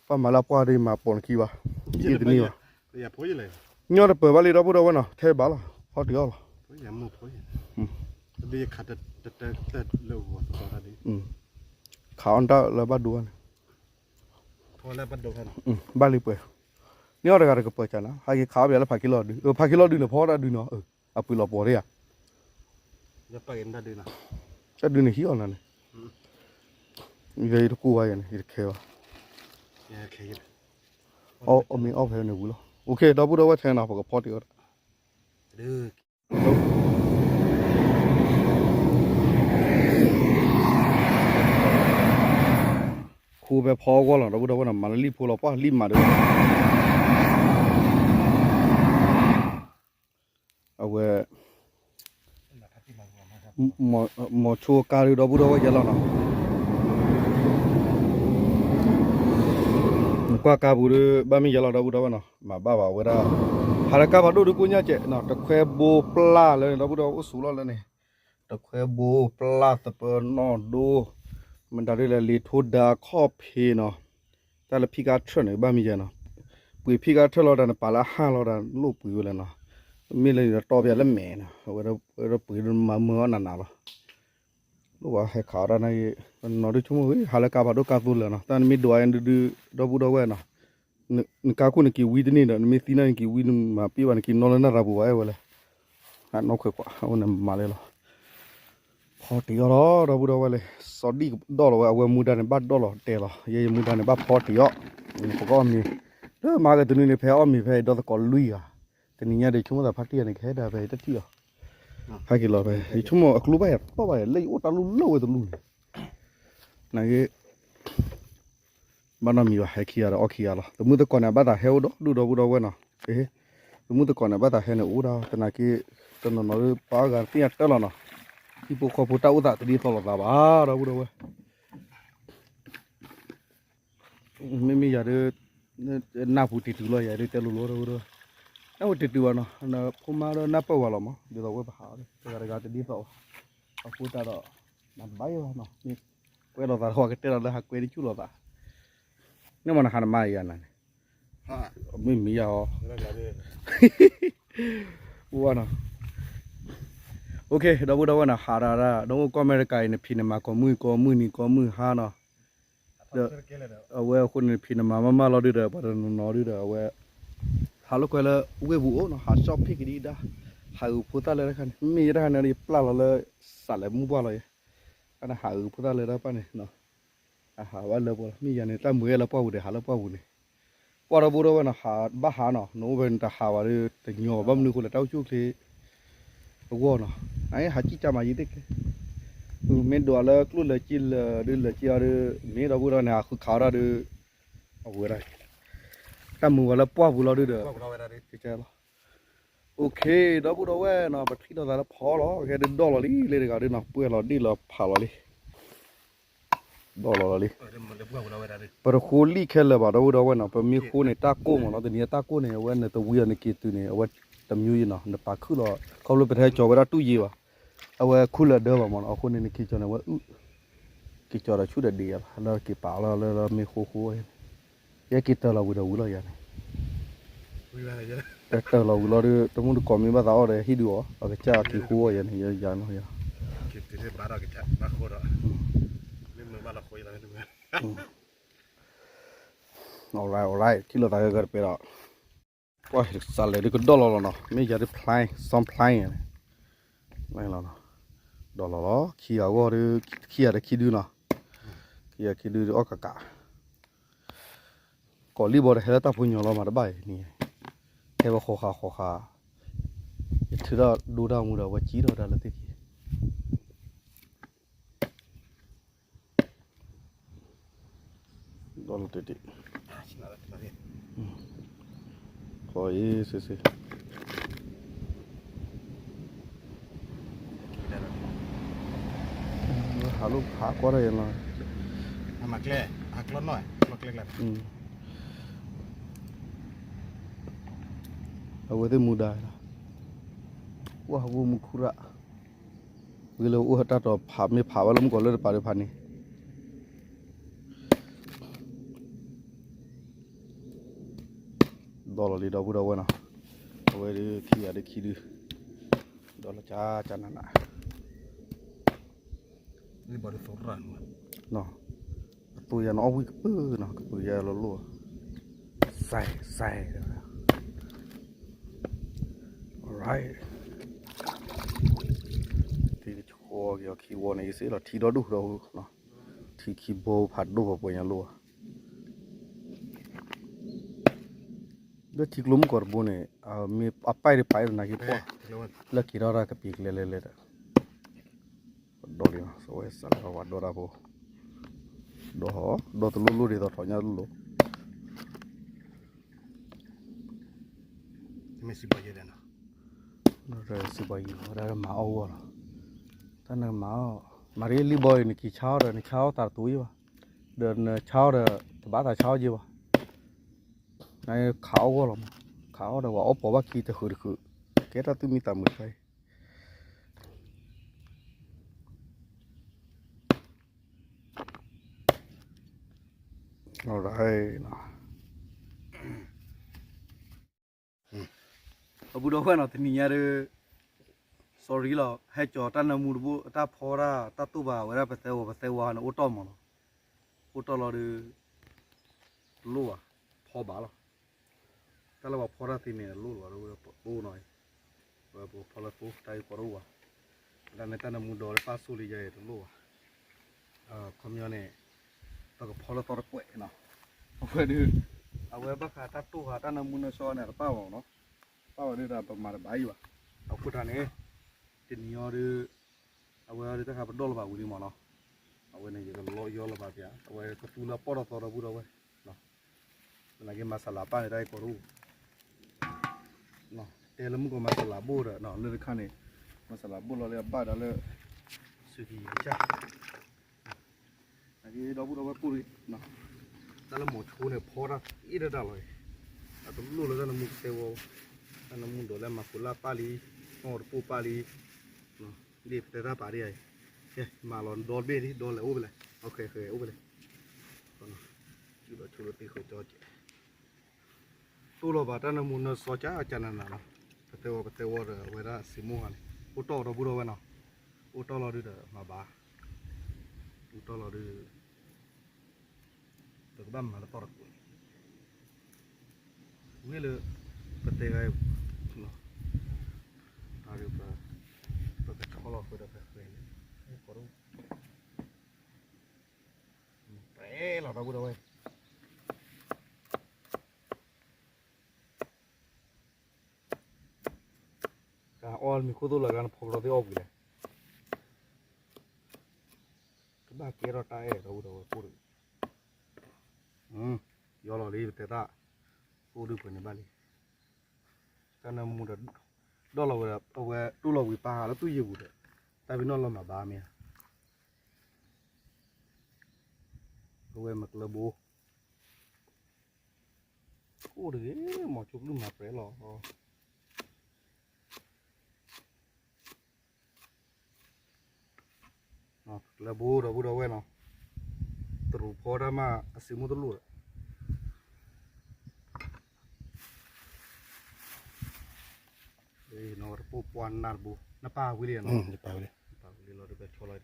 ပှၤမၤလၢပှၢ်ဒီးမၤပိာ်နခံဘၣ်, အံၤတန့ၢ်ဘၣ် ညီတပၢၢ်ဘၣ်လံ ဒီပုၢ်ဒီဝဲၢ်နီၤ ထဲဘၣ်လီၤ ဖီတံၢ်အီၣ်လီၤ. ခးအီၣ်တၢ်လၢဘၣ်ဒိဘၣ်န့ၣ် ဘၣ်လံပှဲၤ, န့ၢ်အီၣ်တဂၤတကပၢၤကနၤ ဟဲက့ၤခးအီၣ်ပယီၤလၢဖးက့လီၤဒုး ဖးက့လီၤဒုးန့ၣ် ဖီတၢ်ဒုးနီၤ အပှ့ၤလီၤပီၤဒၣ်ယၤ တၢ်ဒုးန့ၣ်ဟံးအီၣ်နၤန့ၣ် ယတကိၢ်ဝဲယၤန့ၣ် ယတခဲဘၣ်, အီၣ်မ့ၤအီၣ်ဖဲန့ၣ်ဝံၤလီၤ. အိၣ်ခ့ ဒီပုၢ်ဒီဝဲၢ်ထဲနီၤ ပကဖီတံၢ်အီၣ်တၢ် ခိဖဲဖီအဂီၢ်လီၤ ဒီပုၢ်ဒီဝဲၢ်နီၤ မၤလၢလံာ်ဖိလီၤ ပှၢ်လံာ်မးဒုး အဝဲ မီၤဆိကါဒုး ဒီပုၢ်ဒီဝဲၢ်ယဲလီၤနီၤ, ကွၢ်ကါပူၤဒုး ဘၣ်မ့ၢ်ယဲလီၤ ဒီပုၢ်ဒီဝဲၢ်နီၤ မၤဘၣ်ဘၣ်ဝဲဒၣ်, ဟးလၢကါဖးဒိၣ်ဒုးကိညၢ်ကဲးနီၤ တခွဲဘိပျၢ်လၢန့ၣ် ဒီပုၢ်ဒီဝဲၢ်အိၣ်ဆူၣ်လီၤလၢန့ၣ်, တခွဲဘိပျၢ်သပၢၤနီၣ်ဒိ မတၤဒ်လဲၣ် လံာ်ထိဒါခီၣ်ဖံးနီၤ, တၢ်လၢဖံကါထၢၣ်န့ၣ် ဘၣ်မ့ၢ်ယဲနီၤ, ပှ့ၤဖံကါထၢၣ်လီၤတၢ် နပာ်လၢအဟၣ်လီၤတၢ် လိၣ်ပှ့ၤဝဲလဲၣ်နီၤ, မ့ၢ်လၢန့ၣ်ဒီးတီပယၤလၢမဲာ်နီၤ အဝဲဒၣ်ပှ့ၤမၤမၢအီၣ်နးနးလီၤ, လိၣ်ဘၣ်ဟဲခးအီၣ်တၢ်န့ၣ်, နီၤဒုးဆိကမိၣ် ဟးလၢကါဖးဒိၣ်ကါသိလၢာ်နီၤ တၢ်နမ့ၢ်ဒိးအါဒုးဒုး ဒီပုၢ်ဒီဝဲၢ်နီၤ နကါခိၣ်နက့ၤဝံတန့ၢ်ဒီး နမ့ၢ်သံန့ၣ်နက့ၤဝံ နမၤပ့ၢ်ဘၣ် နက့ၤနီၣ်လၢနၢ်ရၤပူၤဘၣ် အဲၣ်ဝဲလဲၣ်, နီၢ်ခွဲးခွး အဝဲန့ၣ်မၤလဲၣ်လီၤ, ဖီတံၢ်အီၣ်လီၤ ဒီပုၢ်ဒီဝဲၢ်လဲၣ်, စီၤဒံၣ်ကဒီၣ်လီၤဝဲ အဝဲမူဒါန့ၣ် ဘၣ်ဒီၣ်လီၤတဲလီၤ ယဲယမူဒါန့ၣ် ဘၣ်ဖီတံၢ်အီၣ်, ပကအီၣ်မ့ၤ, လၢမၤကတနွံန့ၣ် ဖဲအီၣ်မ့ၤဖဲဒီသကိးလွံၢ်ဂၤ, တနံၤညါဒီးဆိကမိၣ်သးဖါတံၢ်အီၣ်န့ၣ် ကဟဲဒၣ်ဖဲတထံၣ်အီၤ, ဟဲက့ၤလီၤဖဲ ယဆိကမိၣ်အကျိဘၣ်ယၤသီၣ်ဘၣ်ယၤ လၢယအိၣ်တၢ်လူၢ်လၢဝဲတလူၢ်န့ၣ် နာ်က့ ဘၣ်နီတမံၤဘၣ် ဟဲခံဂၤဒီးအီၣ်ခံဂၤလီၤ. သမုၣ်သကိးန့ၣ် အဘၣ်သးဟဲအိၣ်ဒီဒူၣ် ဒီပုၢ်ဒီဝဲၢ်နီၤ. သမုၣ်သကိးန့ၣ် အဘၣ်သးဟဲန့ၣ်အိၣ်ဒၣ် သနာ်က့ တနီၤနီၤဒ်ပှၤအါဂၤသ့ၣ်ညါတၢ်လီၤနီၤ. ဟံၣ်ဖိဃီဖိတၢ်အိၣ်သးတဒ်သိးလိာ်သးဘၣ် ဒီပုၢ်ဒီဝဲၢ် မ့မ့ၢ်ယၤဒ် နၢ်ပူၤတံၤတုၤလီၤ ယၤဒ်တဲလိၤလိၤ ဒီပုၢ်ဒီဝဲၢ် နၢ်ပူၤတံၤတုၤဘၣ်နီၤ. ဖိမါဒီးနၢ်ပၢၢ်ဝဲလီၤမး ဒ်သိးဝဲပဟး တဂၤတဂၤတဒ်သိးဘၣ်. အဃိသတးဒီး နဘၣ်ယဲဘၣ်နီၤ မ့ၢ်ကွဲးလိာ်သးဒီး ပှၤကတဲဒီးလၢဟးကွဲးတဆူၣ်လိာ်သး န့ၣ်မ့ၢ်နဟးနမါယၤနၤန့ၣ် မ့ၢ်မံၤယၤအီၤ ဝဲနီၤ. အိၣ်ခ့ ဒီပုၢ်ဒီဝဲၢ်နီၤ ဟးဒၣ်ဒၣ် နအိၣ်ကီၢ်အမဲရကၤအံၤ နဖံးနမၤကိးမုၢ်ကိးမုၢ်နံၤကိးမုၢ်ဟါနီၤ. ဒီး အဝဲအဃိန့ၣ် နဖံးနမၤမးမးလီၤဒုဒီး ပှၤတနီၤနီၤဒုဒီး အဝဲ ဟးလိာ်ကွဲလၢဝ့ၢ်ပူၤအိၣ်နီၤ ဟး shopping ကဒံကဒါ ဟးဂုာ်ဖိသၣ်လၢတခါန့ၣ် မ့ၢ်ယဲတခါန့ၣ် ယပျၢ်လီၤလၢ စးလဲၤမုၢ်ပှၢ်လီၤယဲ အန့ၣ်ဟးဂုာ်ဖိသၣ်လၢတၢ်ပၢ်န့ၣ် အဟးဝဲလၢပှၢ်လီၤ မ့ၢ်ယၤန့ၣ် တၢ်မုာ်ဝဲလၢပှၢ်ပူၤဒီး ဟးလၢပှၢ်ပူၤန့ၣ် ပှၢ်ဒီပုၢ်ဒီဝဲၢ်နီၤ ဟးဘၣ်ဟးနီၤ နအိၣ်ဖဲနတဟးဘၣ်ဒီး တညီဘၣ် ဘၣ်မနုၤအဃိလဲၣ် တၢ်အိၣ်ဆူၣ်အိၣ်ချ့ အဂီၢ်နီၤ နဟးကံၣ်ကၢ်မၤယံၤတက့ၢ် မ့ၢ်ဒိးလၢကျိၣ်လၢာ်စ့လၢာ်ဒီး လၢာ်စ့အီၤဒီး မ့ၢ်ဒီပုၢ်ဒီဝဲၢ်န့ၣ် ဟးဃုခးအီၣ်တၢ်ဒီး အဝဲဒၣ် တၢ်မုာ်ဝဲလၢပှၢ်ပူၤလီၤဒုဒီး လီၤ အိၣ်ခ့ ဒီပုၢ်ဒီဝဲၢ်နီၤ ပထံၣ်လိာ်သးလၢဖီလီၤ ကဲဒုးဒီၣ်လီၤလံ လၢတဂၤဒုနီၤ ပှဲၤလီၤဒ့ၣ်လီၤဖးလီၤလံ ဒီၣ်လီၤလီၤလံ ပတဃိလံခဲလၢာ်ဘၣ် ဒီပုၢ်ဒီဝဲၢ်နီၤ ပမ့ၢ်ဃိန့ၣ် တၢ်ကိၢ်မးနီၤ တနံၤအတၢ်ကိၢ်န့ၣ် အဝဲနတဝံအီၤနက့ၤတုၤန့ၣ် အဝဲတမံၤယံၤနီၤ နပာ်ခုၣ်လီၤ ခီဖျိပတဟဲကၠီၤဝဲဒၣ်တူၢ်ယံၤဘၣ် အဝဲခူလၢာ်ဒၢဘၣ်မးနီၤ အဃိန့ၣ် နက့ၤကၠီၤန့ၣ် အဝဲအုၣ် က့ၤကၠီၤဒီးဆူၣ်ဒီးဒံးယၤလီၤ လၢက့ၤပာ်လီၤလၢလၢမ့ၢ်ဃိဃိ ယဲက့ၤတၢ်လီၤဝံၤဒီးဝံၤလီၤယၤန့ၣ် တၢ်လီၤဝံၤလီၤဒီး တမုၢ်တကိးမ့ၢ်ဘၣ်သးအီၣ်ဒီးဟံၣ်ဒုးအီၤ အကစၢ်က့ၤဃိအီၤယၤန့ၣ် ယၤနီၤယၤ alright alright ထံၣ်လိာ်သးဂၤဂၤတပဲဒီး ကွၢ်စးလဲၤဒုးကဒီၣ်လီၤလီၤနီၤ မ့ၢ်ယၤဒုး plan စီ plan န့ၣ် လီၤ ဒီးလီၤလီၤ ခံဂၤအဂီၢ်ဒီး ခံဂၤဒီးခံဒုနီၤ ခံဂၤခံဒုဒီးအီၣ်ကးကး ကိးလံၣ်ဘီဒီးဟဲလၢတၢ်ဖိညီလီၤမးတဘၣ်အံၤန့ၣ် ဟဲဝဲဃီဃာ်ဃီဃာ် ယထုးထီၣ်ဒိတၢ်မူဒီး အဝဲကံထီၣ်တၢ်လၢသ့ၣ်ခံ ဒီးလီၤတ့ၢ်တ့ၢ် ဃီအံၤစ့စ့ ဟးလိာ်ဖးကွၢ်ထီၣ်ယဲလီၤ အဝဲသ့ၣ်မူဒါလီၤ ကွၢ်ဟးဂီၤမူခူရၣ် ဂ့ၤလၢအိၣ်ဟဲတၢ်တီၤဖးမ့ၢ်ဖးဘၣ်လၢမုၢ်ကီၤလၢတပၤဒုးဖးန့ၣ် ဒီးလီၤလံဒီပုၢ်ဒီဝဲၢ်နီၤ, အဝဲဒုးခံဂၤဒုးခံဒု, ဒီးလီၤကၠါကၠါနးနး, အသိယၤနီၤ အီၣ်ဝံၣ်ကပုၢ်နီၤ ကပုၢ်ယၤလီၤလိၣ်, စဲးစဲး, alright, သ့ကဆှီက့ၤအီၤခံဝီန့ၣ် ယစ့လီၤထံဒီဒူၣ်ဒီး, ထံခံဘိဖးဒိၣ်ပှဲၤပှဲၤညါလိၣ်ဧါ. လၢထံကျိမုၢ်ကီၢ်တဘိန့ၣ် မ့ၢ်အပဲၢ်ဒံးပာ်အံၤတနာ်က့ၤပှၢ်, လၢက့ၤထီၣ်တၢ်ကပံၤကလဲလဲလဲဒီး, ဒီလံနီၤ စဝဲစးလၢဝၤဒီတၢ်ဖိ, ဒီ, ဒီတလိၣ်လိၣ်ဒ်သိးထီၣ်ညါလိၣ်လိၣ်, မ့ၢ်စံးဘၣ်ယဲဒၣ်နီၤ, စံးဘၣ်ယဲ ဝဲဒၣ်မၤအီၣ်ဂီၢ်လီၤ, တၢ်နမၤအီၣ်, မၤရ့လံဘီအံၤ နက့ၤဆါအီၣ်ဒီး နဆါအီၣ်သးတတူၤယဲဘၣ်, ဒီးနဆါအီၣ်ဒီး တဘၣ်သးဆါအီၣ်ယဲဘၣ် နခးအီၣ်ဂီၢ်လီၤမး, ခးအီၣ်ဒီးဝဲအီၣ်ပိာ်ဘၣ်ခံတဃုာ်တဃုာ်, ကဲတၢ်သူၣ်မံသးမုာ်တခါအံၤ, အီၤဒၣ်နီၤ, အပူၤဒီးဝဲနီၤ တနံၤညါဒီး sorry လီၤ ဟဲကၠီၤတၢ်နၢမူတဘိ တၢ်ဖီတၢ် တၢ်တိၢ်ဘၣ်ဝဲဒၣ်ပသဲဝီၤ ပသဲဝီၤန့ၣ် အိၣ်တီၢ်မးလီၤ, အိၣ်တီၢ်လီၤဒီး တလိၣ်ဘၣ် ဖီဘၣ်လီၤ, တၢ်လၢပှၤဖီတၢ်သ့န့ၣ် တလိၣ်လီၤ ပတိၢ်နီၤ, ပဖီလၢတိၢ် တၢ်အံၤကီတအိၣ်ဘၣ်, တၢ်န့ၣ်တၢ်နၢမူဒီးလၢပၢ်ဆိၣ်လံယၤအံၤတလိၣ်ဘၣ်, ခီပညီန့ၣ် ပကဖီလၢသီတကွဲးနီၤ, အဝဲဒုး အဝဲဘၣ်ဃးတၢ်တိၢ်ဃာ်တၢ်နၢမူနၢဆှီန့ၣ် တပၢ်ဘၣ်နီၤ, ပၢ်ဘၣ်ဒုးဒီးပမၤတဘၣ်အံၤဘၣ်, အဃိသတးန့ၣ် တနံၤအံၤဒီး အဝဲအံၤတၢ်ခါပဒီၣ်လီၤဘၣ်ဝံၤလံမးနီၤ, အဝဲန့ၣ်ယကလီယီလီၤဘၣ်ပျၢ် အဝဲကသူလၢပီၢ်ထီၣ်သီဒီပုၢ်ဒီဝဲၢ်, သနာ်က့မၤစလၤပၢ်န့ၣ် တၢ်အံၤကီတအိၣ် တဲလၢမုၢ်ကီၢ်မၤစလၤဘိၣ်ဒီး လၢတခါန့ၣ် မၤစလၤဘိၣ်လီၤလၢအဘၣ်ဒီးလၢ စူၤကံၤကစၢ် သနာ်က့ဒီပုၢ်ဒီဝဲၢ်ကိၣ်ရ့ၣ် တၢ်လၢမိၤဆိန့ၣ် ဖီတၢ်အ့ၣ်ဒၣ်တၢ်လီၤအံၤ, အတလိၣ်လၢတၢ်နၢမူကသဲဝီၤ, တၢ်နၢမူဒီးလၢမၤခိးလၢပၢ်လံ, နီၢ်တပိၢ်ပၢ်လံ, ဒ်ပတဲတၢ်ပာ်ဒ်အံၤ, ကဲ မၤလီၤဒီတဘ့ၣ်ဒ် ဒီလဲၤအိၣ်ဖဲလဲၣ်, အဃဲဃဲအိၣ်ဖဲလဲၣ်, ဒီးဆိလၢသ့ဃဲကၠီကဲး တိၢ်လီၤဘၣ်တၢ်နၢမူနၢဆှီကၠၢကၠၢနးနးလီၤ, ပသဲဝီၤပသဲဝီၤဒီးအဝဲဒၣ်စံးမိၢ်ဟါန့ၣ် အိၣ်တီၢ်ဒီပုၢ်ဒီဝဲၢ်နီၤ, အိၣ်တီၢ်လီၤဒုဒီးမၤဘၣ်, အိၣ်တီၢ်လီၤဒု ပကဘၣ်မၤလၢသီတကွဲး, ဝံၤလၢ ပတဲဂၤအံၤ ပကဆီလီၤဃုာ်ဒီးပဃဲၤလံ, ကီးဒိၣ် ပြဲလီၤဒီပုၢ်ဒီဝဲၢ်, တၢ်အီၣ်မ့ၤခိၣ်သိၣ်လၢကနဖီကရီသ့ၣ်အီၣ်ကွံာ်လဲၣ်, ကဘၣ်ကဲထီၣ်တၢ်အဲၣ်ဒီပုၢ်ဒီဝဲၢ်ကိၣ်ဒီး, ယီလီၤလံပတဲတၢ်, ကိၣ်ဒုပှဲၤန့ၣ်ဘၣ်လံ, တၢ်နၢမူဒီး ဒီၣ်လီၤဝဲဒီး အဝဲတိၢ်လီၤဝံၤပာ်ဃာ်လၢသူၣ်ယံၤပူၤဒီး, တၢ်ပ့ၤနီၣ်လီၤမၤဘၣ်မ့ၢ်ဧါ, အဝဲမၤကျၢၤဘိ ကိၣ်တဂ့ၤ, မီၤကၠိကလုၢ်မၤပြဲလီၤ, ကျၢၤဘိဒီပုၢ်ဒီဝဲၢ်နီၤ, တရူးဖီတၢ်မးအစံးမိၢ်တလိၣ်ဒီး, နီၢ်တပိၢ်ပှၢ်နၢ်တဘိ, နပၢ်ဝံၤလံနီၤ, ပၢ်ဝံၤလံလီၤ တဘဲဆီလီၤ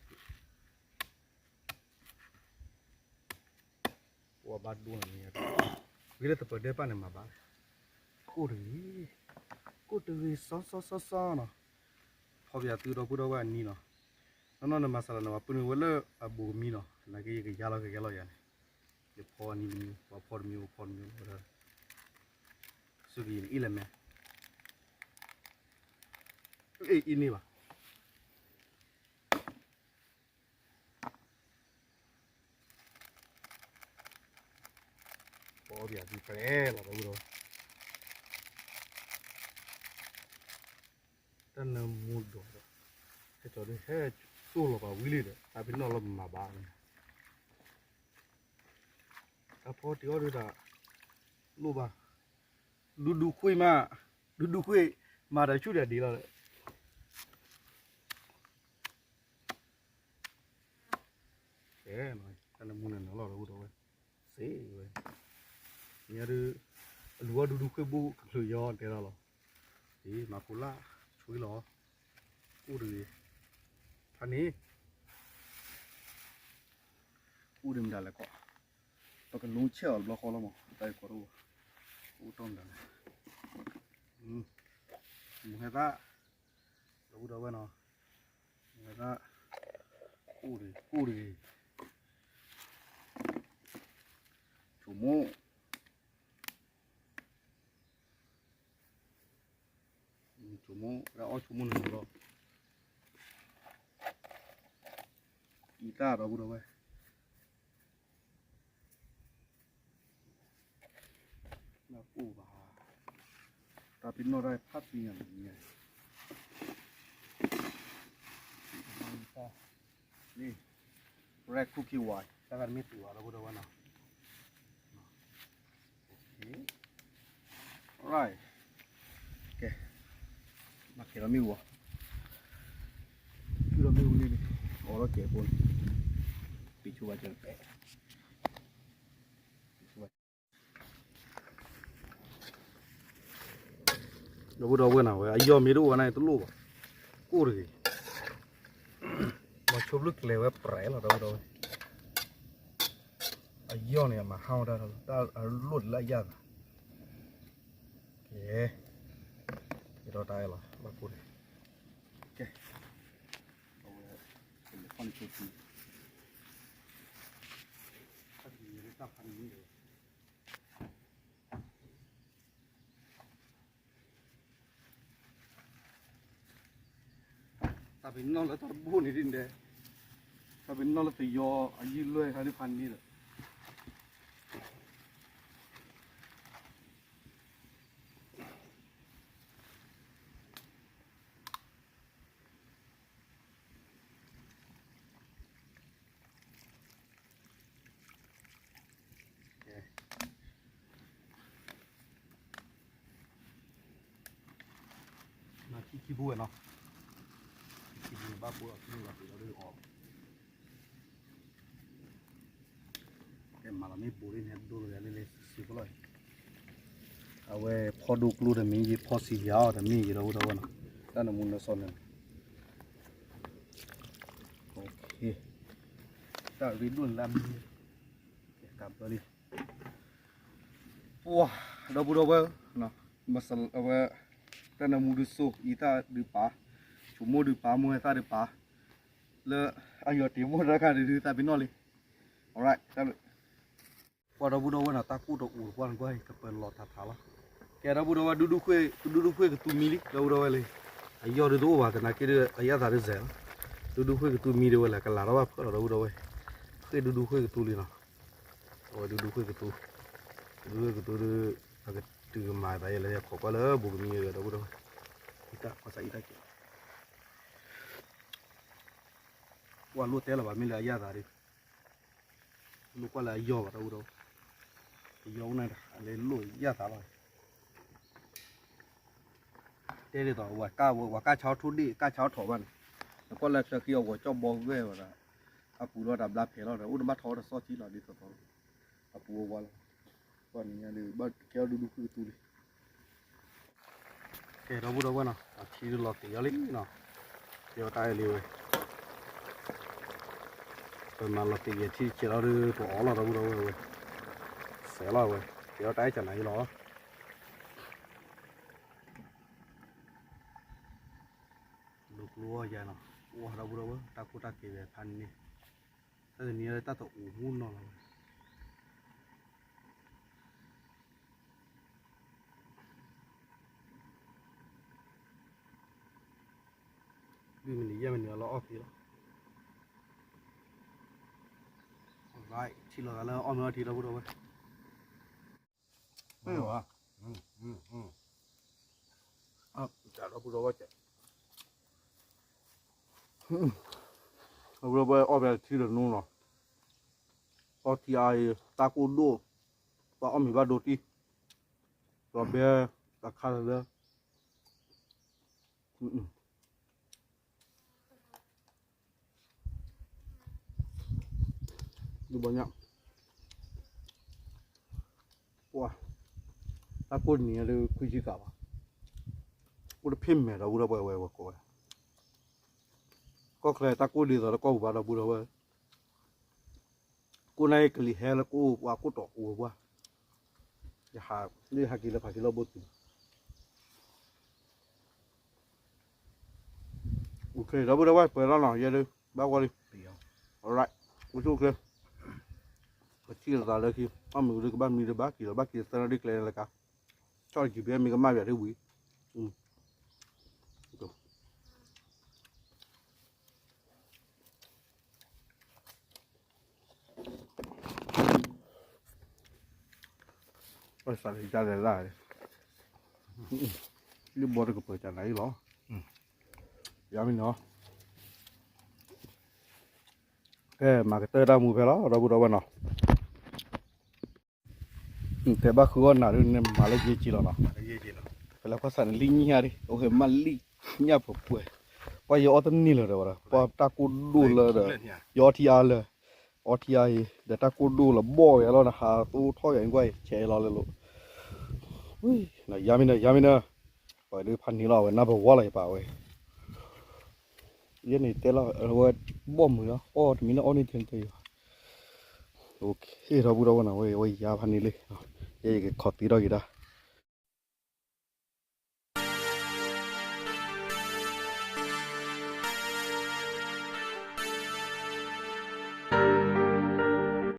ပှၤဘၣ်ဒိၣ်န့ၣ်, ဝံၤလၢသပၢၤဒဲးပၢ်န့ၣ်မၤဘၣ်, ကိၣ်တဂ့ၤ, ကိၣ်တဂ့ၤ စီစီစီစီနီၤ, ဖီပယၤသုဒီပုၢ်ဒီဝဲၢ်အနံၤနီၤ, နီၢ်နီၢ်နမၤစလၤနဝၤပုၢ်နုာ်ဝဲလၢအဘူးကမံနီၤ, သနာ်က့ယကယါလီၤကယါလီၤယၤန့ၣ်, ယဖီအနံၤတမံၤ ပှၤဖီတမံၤ ပဖီတမံၤလီၤ, စူၢ်က့ၤယအ့ၣ်လဲၣ်မဲ, အ့ၣ်အ့ၣ်န့ၢ်ဘၣ် ပီပယၤသုပြဲလီၤဒီပုၢ်ဒီဝဲၢ်, တၢ်နၢမူဒီး, ဟဲကၠီဒုးဟဲတိၢ်လီၤပာ်ဝံၤလံဒီး တၢ်ပ့ၤနီၣ်လီၤမၤဘၣ်န့ၣ်, တၢ်ဖီတံၢ်အီၣ်ဒုးတၢ်, လိၣ်ဘၣ်, ဒူဒူခွံမး, ဒူဒူခွံ, မၤဒီးဆူၣ်ဒီးဒံးလီၤ, ကဲ, တၢ်နၢမူန့ၣ်နၢလီၤဒီပုၢ်ဒီဝဲၢ်, စ့ဝဲ, ညါဒုး, အလူၤဝဲဒူဒူဃ့ၢ်ဘိၣ်ကချုးယီၤတဲဒၣ်လီၤ. မၤကိးလၢ ဆွံလီၤ, အိၣ်တဂ့ၤ, ဖးန့ၣ် အိၣ်ဒံးမတၤလဲၣ်ကီး, ပကလူၤဆဲးအီၤတဘျီဃီလီၤမး, တၢ်အံၤကီးတအိၣ်ဘၣ်, အိၣ်တ့ၢ်မတၤလဲၣ်, မုၢ်ဟဲသၣ်, ဒီပုၢ်ဒီဝဲၢ်နီၤ, မုၢ်ဟဲသၣ်, အိၣ်တဂ့ၤ, အိၣ်တဂ့ၤ, ဆိမိၣ် ဆိကမိၣ် အီၣ်ဆိကမိၣ်န့ၣ်လီၤ, အံသၣ်ဒီပုၢ်ဒီဝဲၢ်, နအိၣ်ဘၣ်, တၢ်ပ့ၤနီၣ်တၢ်ဖးသံညါန့ၣ်, န့ၣ် red cookie wine တၢ်ဂၤတမ့ၢ်သူၣ်ဘၣ်ဒီပုၢ်ဒီဝဲၢ်နီၤ. Alright, ကဲ, မၤကဲၤဒီးမ့ၣ်အူ, ကဲၤဒီးမ့ၣ်အူန့ၣ်န့ၣ်, အီၣ်လီၤကဲၤဖိန့ၣ်, ပ့ၤဆိဘၣ်ကဲၤ, ပ့ၤဆိဘၣ် ဒီပုၢ်ဒီဝဲၢ်နၤဝဲ အယီၢ်မ့ၢ်တအိၣ်ဝဲန့ၣ်တလိၣ်ဘၣ်, ကိၣ်တဂ့ၤ, မၤဆိဘျုးကျဲၤဝဲပြဲးလီၤ ဒီပုၢ်ဒီဝဲၢ်, အယီၢ်န့ၣ် အမၤဟါဝဲဒၣ် တၢ်အလိၣ်ဒ်လၢအယၣ်သး, ကဲ, ကဲဒီးတၢ်အဲၣ်လီၤ ဘၣ်ကိၣ်န့ၣ်, ကဲ, အဝဲ, ကလဲၤဖီၣ်န့ၢ်ဆိထံ, တၢ်ဖးန့ၣ်မ့ၢ် တၢ်ပ့ၤနီၣ်လၢတၢ်တဘိန့ၣ်ဒ်န့ၣ်, တၢ်ပ့ၤနီၣ်လၢပယီၤအယုၢ်လွဲၢ်ခါဒ်ဖးန့ၣ်ဒီး, မၤခံခံဖိဝဲနီၤ, ခံခံဖိန့ၣ်ဘၣ်ဖိလီၤ ခံလီၤပ့ၤလီၤဒ်အီၤ, ကဲမၤလီၤမ့ၣ်ပိၤလံန့ၣ် ဒိၣ်လီၤလံလံစံဖိလီၤ, အဝဲဖီဒိၣ်ကျိတမံၤ ယဖီစံးယၤအီၤတမံၤ ယဒီပုၢ်ဒီဝဲၢ်နီၤ, တၢ်နမူနစီန့ၣ်, တၢ်ရ့ဒိၣ်န့ၣ်လၢအမံၤ, ကဲကးဘၢလံ ပှၤ ဒီပုၢ်ဒီဝဲၢ်, အဝဲ, တၢ်နၢမူဒုးစိ အံသၣ်ဒုးပာ်, ဆိမိၣ်ဒုးပာ် မိၢ်ဟဲသၣ်ဒုးပာ်, လၢအယီၤတ့ၢ်မိၢ်တၢ်ခါဒုး တၢ်ပ့ၤနီၣ်လံ, alright, ပှၤဒီပုၢ်ဒီဝဲၢ်နီၤ တၢ်ကိၣ်တအိၣ်တပှၢ်နကွၢ် ကပၢၤလီၤထးထးလီၤ, ကဲဒီပုၢ်ဒီဝဲၢ် ဒူဒူဃ့ၢ်ကသူမံလံ ဒီပုၢ်ဒီဝဲၢ်လံ, အယီၢ်ဒုးတအိၣ်ဘၣ် သနာ်က့ဒုး အယၣ်သးဒုးစဲးလီၤ, ဒူဒူဃ့ၢ်ကသူမံဒုးဝဲလဲၣ် ကလၤထီၣ်ဘၣ်ဖၢၣ်လီၤ ဒီပုၢ်ဒီဝဲၢ်, ဃ့ၢ်ဒူဒူဃ့ၢ်ကသူလံနီၤ, အဝဲဒူဒူဃ့ၢ်ကသူ, ဒူဒူဃ့ၢ်ကသူဒုး, အကတုၤကမၤသးယဲလဲၣ် ခိးကွၢ်လၢဘူးကမံဒီပုၢ်ဒီဝဲၢ်, အံသၣ်ကီၢ်စးအံသၣ်ကဲး, ကွၢ်လိၣ်တဲလီၤဘၣ်မ့ၢ်လၢအယၣ်သးဒုး, လိၣ်ကွၢ်လၢအယီၢ်ဘၣ်ဒီပုၢ်ဒီဝဲၢ်, အယီၢ်အိၣ်န့ၣ် အလဲလိၣ်ယၣ်သးလီၤ, တဲဒ်သိး ဝဲကၢ်ဆါအီၣ်ထိၣ်ဒ့ၣ် ကၢ်ဆါအီၣ်ထိၣ်ဘၣ်န့ၣ်, နကွၢ်လၢချၢဃံအဂီၤကၠီၣ်ဘီဂဲၢ်ဝဲဒၣ်, အပူၤလီၤတၢ်ဘျါဖဲးလီၤဒီး အိၣ်တဘၣ်ထီၣ်တစီၣ်ထံလီၤဒ်သိးသိး, အပူၤအဝါလီၤ, ကွၢ်န့ၣ်ညါဒုး ဘၣ်ကဲအီၣ်ဒူဒူဃ့ၢ်ကသူလံ ကဲဒီပုၢ်ဒီဝဲၢ်နီၤ အထံဒုးလီၤသ့ၣ်ယီၤလံနီၤ, ကဲအီၣ်တၢ်အဲၣ်လံဝဲ, ပမၤလီၤသ့ၣ်ယဲၤထံတကဲးလီၤဒုး ပအီၣ်လီၤဒီပုၢ်ဒီဝဲၢ်ဝဲ, စဲးလီၤဝဲ, ကဲအီၣ်တၢ်အဲၣ်ကနၤအံၤလီၤ, လိၣ်ကျိအီၣ်ယၤနီၤ, အိၣ်ဒီပုၢ်ဒီဝဲၢ် တၢ်ကိၢ်တၢ်ကဲးဝဲဖးန့ၣ်, တၢ်တနံၤလၢတၢ်တအိၣ်မူနီၤလီၤဝဲ လွံၢ်မံးနံး ယဲၢ်မံးနံးလီၤအီၣ်က့ၤလီၤ, ထံၣ်လီၤသးလၢအီၣ်မ့ၤအီထံဒီပုၢ်ဒီဝဲၢ်, ဒီပုၢ်ဒီဝဲၢ် အီၣ်ဖဲထံတနူလီၤ, အီထံအါအံၤ တၢ်ကိၢ်ဒိၣ်, ပှၤအီၣ်မ့ၤဘၣ်ဒိတံၢ်, ဒီးဘဲတခါလၢ ဒုးဘီညါ, ပှၤ, တၢ်ကိၢ်နံၤလၢခွံဆံကးဘၣ်, အိၣ်တဖ့ၣ်မဲာ်ဒီပုၢ်ဒီဝဲၢ်ဝဲကိးဝဲ, ကီၢ်ချၢတၢ်ကိၢ်ဒ်သိးလၢကီၢ်ပူၤဘၣ်ဒီပုၢ်ဒီဝဲၢ်, ကိၢ်န့ၣ်ကလံၤဟဲလၢကိၢ်ပှၤကိၢ်တီၤအိၣ်ပှၢ်, ယဟးက့ၤလၢဖးက့ၤလီၢ်ဘိၣ်တုၤ အိၣ်ချ့ ဒီပုၢ်ဒီဝဲၢ်ပှဲၤလီၤနီၤ ယဲဒၣ် ဘၣ်ဝီလံ, alright, အိၣ်ဆူၣ်အိၣ်ချ့, ပထံၣ်လိာ်သးလၢခံ, အီၣ်မ့ၢ်ဝံၤလၢကဘၣ်မံလၢၤဘၣ်က့ၤလီၤ ဘၣ်က့ၤသၢနၣ်ရံၣ်ကျဲလၢကါ, ဆီၣ်တကံၤဖဲမ့ၢ်ကမၣ်ပၠးဒ်ဝံၤ စးလၢယလဲၤလၢ်, လၢဘီတကပၤကနၤအံၤလီၤ, ယမ့ၢ်နီၤ, ကဲမၤကတၢၢ်တၢ်မူဖဲလီၤ ဒီပုၢ်ဒီဝဲၢ်နီၤ, တဲဘၣ်ဃုအီၣ်နၤဒ်န့ၣ်မၤလၢယဲက့ၤလီၤနီၤ, ဖဲလၢကွၢ်စးန့ၣ်လံၣ်ညၣ်ဒံး အိၣ်ဟဲမၤလံၣ်ညၣ်ပှဲၤပှဲၤ, ပှၤယအီၣ်တန့ၢ်လၢၤဒီးဝဲဒၣ် ပှၤတၢ်ကိၢ်ဒိၣ်လၢဒီး, ယအီထံအါလၢ အီထံအါအံၤ ဒီးတၢ်ကိၢ်ဒိၣ်လၢဘီၣ်ဝဲလီၤ နဟးသိထီၣ်ယၤအံၤကွၢ်အံၤ ဆဲးလီၤလၢလိၤ, ယၤမ့ၢ်နၢၤ ယၤမ့ၢ်နၢၤ, ပှၤဒုးဖးန့ၢ်လီၤ အဝဲနၢ်ပဝီလီၤ ယပာ်ဝဲ, ယဲန့ၣ်တဲလီၤ အဝဲဘီၣ်မုာ်လီၤ အီၣ်တမံၤလၢအီၣ်န့ၢ်ထဲတယီၤ, ဒီပုၢ်ဒီဝဲၢ်နီၤ ဝဲယၤဖးန့ၢ်လံ, ယဲယကခီသံထီၣ်က့ၤတၢ်,